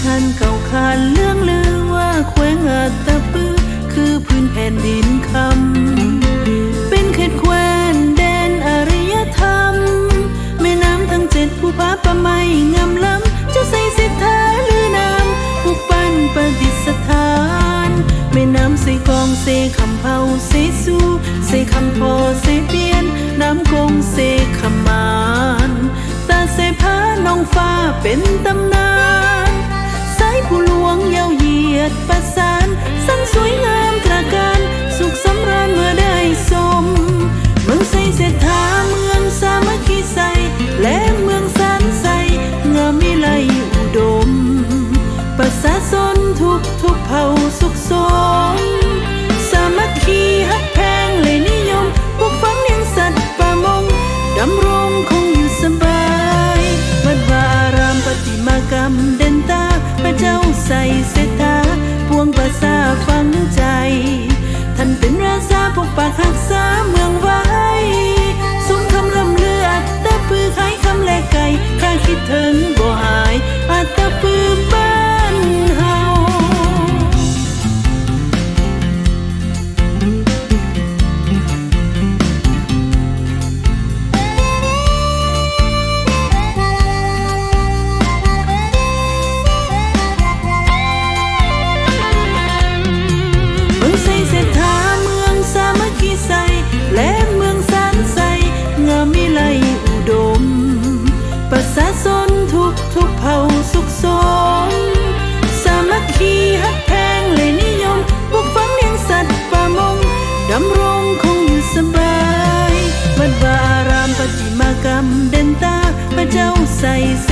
ທ່ານກ່າວຂານເລື່ອງລືວ່າແຂວງອັດຕະປືຄືພື້ນແຜ່ນດິນຄຳ ເປັນເຂດແຄວ້ນແດນອາລິຍະທຳ ແມ່ນ້ຳທັງເຈັດພູຜາປ່າໄມ້ງາມລ້ຳ ຈະໃສ່ເສດຖາຫຼືນາມ ປຸກປັ້ນປະດິດສະຖານ ແມ່ນ້ຳເຊກອງ ເຊຄຳເພົາ ເຊຊູ ເຊຄຳພໍ ເຊປຽນ ນ້ຳກົງ ເຊຄຳມານ ຕາເສພາ ໜອງຟ້າເປັນຕຳນານ ຊາຍພູຫຼວງຍາວຢຽດປະສານ ສັນສວຍງາມຕຣາການ ສຸກສຳລານເມື່ອໄດ້ຊົມ ເມືອງໄຊເສດຖາ ເມືອງສາມັກຄີໄຊ ແລະ ເມືອງຊານໄຊ ງາມວິໄລອຸດົມ ປະຊາຊົນທຸກໆເຜົ່າສຸກສົມ ສາມັກຄີຮັກແພງ ແລະ ນິຍົມ ປູກຝັງລ້ຽງສັດປະມົງ ດຳລົງຄົງຢູ່ສະບາຍ ວັດວາອາຣາມ ປະຕິມາກຳເດັ່ນຕາ ພະເຈົ້າໄຊເສດຖາ ປວງປະຊາຝັງໃຈ ທ່ານເປັນລາຊາປົກປັກຮັກສາເມືອງໄວ້ ສົມຄຳລ່ຳລືອັດຕະປື ຂາຍຄຳແລກໄກ່ ຖ້າຄິດເຖິງບໍ່ຫາຍ ອັດຕະປືບ້ານເຮົາ. ເມືອງໄຊເສດຖາ ເມືອງສາມັກຄີໄຊ ແລະ ເມືອງຊານໄຊ ງາມວິໄລອຸດົມ ປະຊາຊົນທຸກໆເຜົ່າສຸກສົມ ສາມັກຄີຮັກແພງ ແລະ ນິຍົມ ປູກຝັງລ້ຽງສັດປະມົງ ດຳລົງຄົງຢູ່ສະບາຍ ວັດວາອາຣາມ ປະຕິມາກຳເດັ່ນຕາ ພະເຈົ້າໄຊເສ